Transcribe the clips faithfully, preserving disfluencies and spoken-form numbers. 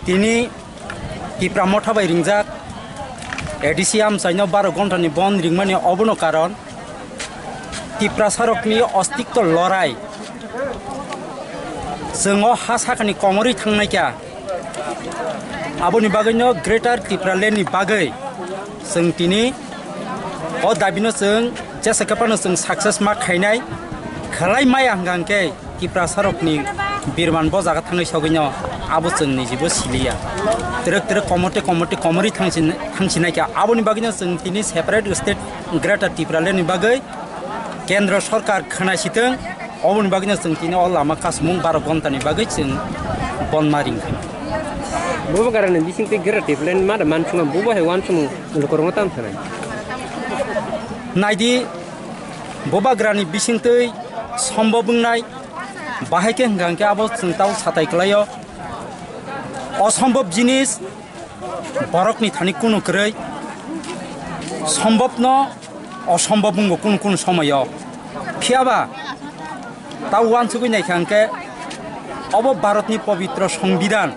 Tini Tipra Motha bai ringjak A D C amchaino baro ghontani bon ringmani obono karon Tiprasarokni ostikto lorai. Chwng o ha sakani komorwi thangnaikha. Aboni bagwino Greater Tipraland ni bagwi chwng tini o dabino chwng jesa khe phano chwng success ma khainai, khlai maya hwnkha hwnkhe Tiprasarokni birman bo jaga thangwi sogwino abo chwng nijibo siliya. Twrwk twrwk komorte komorte komorwi thangsi-, thangsinai kha. Aboni bagwino chwng tini separate state Greater Tipraland ni bagwi Kendra Sorkar khwnasitwng, oboni bagwino chwng tini o lama kasumung baro ghontani bagwi chwng bonma ringkha. Bubagrani bisingtwi Greater Tipraland ma da mansukma, bubo hai uansukmung lukurokno tamo sanai? Naidi, Bubagrani bisingtwi sombop wngnai, bahai khe hwnkha hwnkhe abo chwng tamo satai kwlaio. Osombop jinis borokni thani kunu kwrwi, sombopno osombop wngo kunu kunu somoyo. Phiyaba ta uansugwi naikha hwnkhe obo Bharatni pobitro Songbidan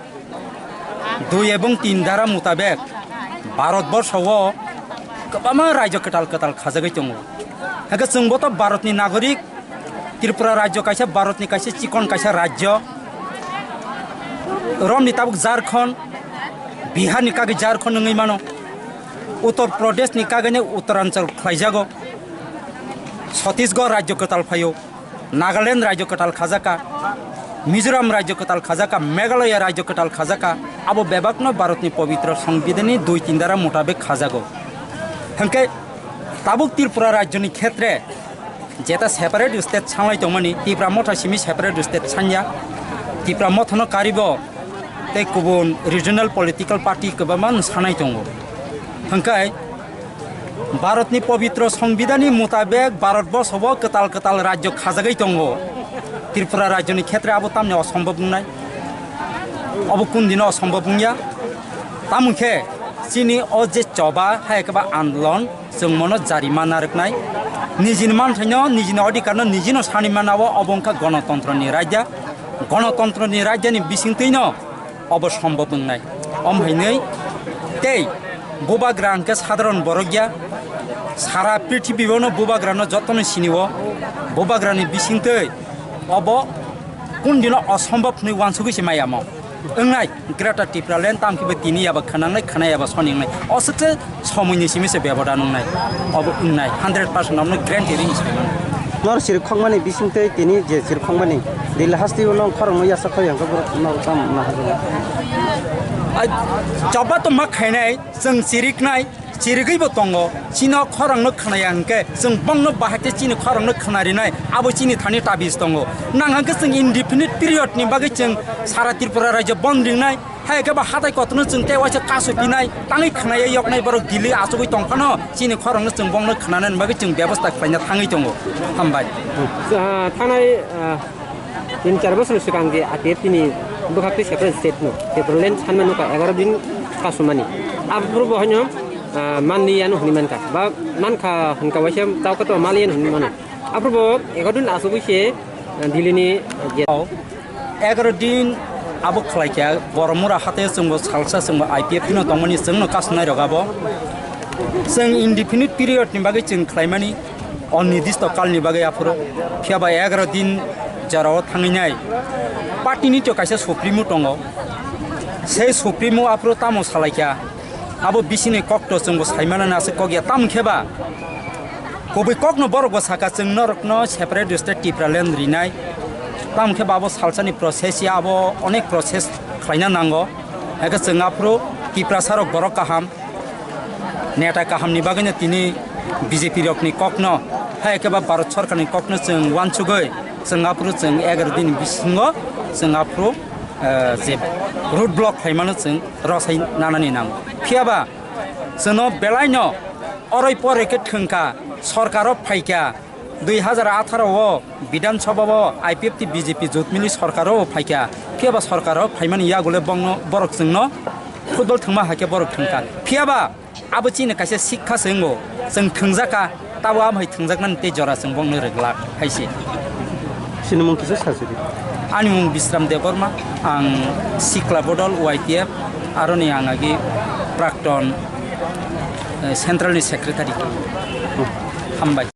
dui ebong tin dara mutabek Bharatborsho o kwbangma rajyo kwtal kwtal khajagwi tongo. Hwnkhe chwngbo to Bharatni nagorik, Tripura rajyo kaisa Bharatni kaisa chikon kaisa rajyo. Romni tabuk Jharkhand, Biharni kagwi Jharkhand wngwi mano. Uttar Pradeshni kagwino Uttaranchal khlaijago. Chhattisgarh rajyo kwtal phaio. Nagaland rajyo kwtal khajaka. Mizoram rajyo kwtal khajaka. Meghalaya rajyo kwtal khajaka. Abo bebakno Bharatni pobitro Songbidanni dui tin dara mutabek khajago. Hwnkhe tabuk Tripura rajyoni khetre jeta separate state sanglai tongmani, Tipra Motha simi separate state sanya, Tipra Mothano karibo tei kubun regional political party kwbangma sanai tongo. Hwnkhe Bharatni pobitro Songbidanni mutabek Bharatborshobo kwtal kwtal rajyo khajagwi tongo. Tripura rajyoni khetre abo tamni osombop wngnai? Obo kundino osombop wngya? Tamo khe chini o je choba hai khe ba andolon, chwng mono jarima narwknai. Nijini manthaino, nijini odhikarno nijino sani mana o, obo wngkha gonotontroni raida. Gonotontroni raidani bisingtwino obo sombop wngnai. Om hainwi tei bubagra hwnkhe sadharon borok ya. Sara prithibibono bubagrano jotono sinio. Bubagrani bisingtwi obo kundino osombop hwnwi uansugwi se mayamo. Wngnai, Greater Tipraland tamkhe bo tini yaba khwnangnai, khwnai yaba soni wngnai. Aswk se somoini simi se beboda nungnai. Obo wngnai, hundred percent omono guarantee ring se mano. Nor siri khokmani bisingtwi tini je siri khokmani Delhi hasteo nong khorokno yasa khoi hwnkhe borok nor tamo nahajwk. Ai, choba to ma khainai, chwng siriknai, sirigwibo tongo. Chino khorokno khwnaya hwnkhe chwng bongno bahai khe chini khorokno khwnarinai, abo chini thani tabis tongo. Nang hwnkhe chwng indefinite period ni bagwi chwng sara Tripura rajyo bond ringnai, hai khe ba hatai kotorno chwng tei waisa kasu pinai, tangwi khwnaya yoknai borok Delhi achugwi tongphano chini khorokno chwng bongno khwnanani bagwi chwng bebosta khlaina thangwi tongo. Hambai. Ah, thanai, ah, Tin char bosor swkang je I P F T ni bwkhaktwi separate state no, separate land sanmano ka egaroh din kasumani. Aphuru bo haino, ah, manliyano hwnwi mankha. Ba mankha hwnkha waisa tawkhe to manliyano hwnwi mano. Aphuru bo egaroh din asugwi se, ah, Delhi ni je. Egaroh din abo khlaikha, Boromura hate chwngbo salsa chwngbo I P F T no tongmani chwngno kasumnai rok abo. Chwng indefinite period ni bagwi chwng khlaimani. Onidisto kalni bagwi aphuru phiya ba egaroh din jorao thangwi nai. Party ni to kaisa supremo tongo. Sei supremo aphuru tamo salaikha? Abo bisini kok to chwngbo saimano na se kok ya. Tamo khe ba kubui kokno borokbo saka chwng norokno separate state Tipraland rinai. Tamo khe ba abo salsani process ya, abo onek process khlaina nango. Hakhe chwng aphuru Tiprasarok borok kaham. Neta kahamni bagwino tini B J P rokni kokno, hai khe ba Bharat Sorkarni kokno chwng uansugwi, chwng aphuru chwng egaroh din bisingo chwng aphuru, eh, je road block khlaimano chwng rosai nanani nango. Phiya ba chwngno belaino oroi poroi khe thwngkha, sorkaro phaikha, dui hazar atharo o Bidhan Sabha o I P F T B J P jotmili sorkaro phaikha, phiya ba sorkaro phaimani yagule bongno borok chwngno football thwngma hai khe borok thwngkha. Phiya ba abo chini kaisa sikha se wngo, chwng thwngjakha, tabo amo hai thwngjaknani tei jora chwng bongno rwglak hai se. Sinimung kisa sajagwi. Ani mung Bisram Debbarma, ang Sikla Bodol Y T F, aroni ang agi Prakton, eh, Central ni Secretary. Hambai.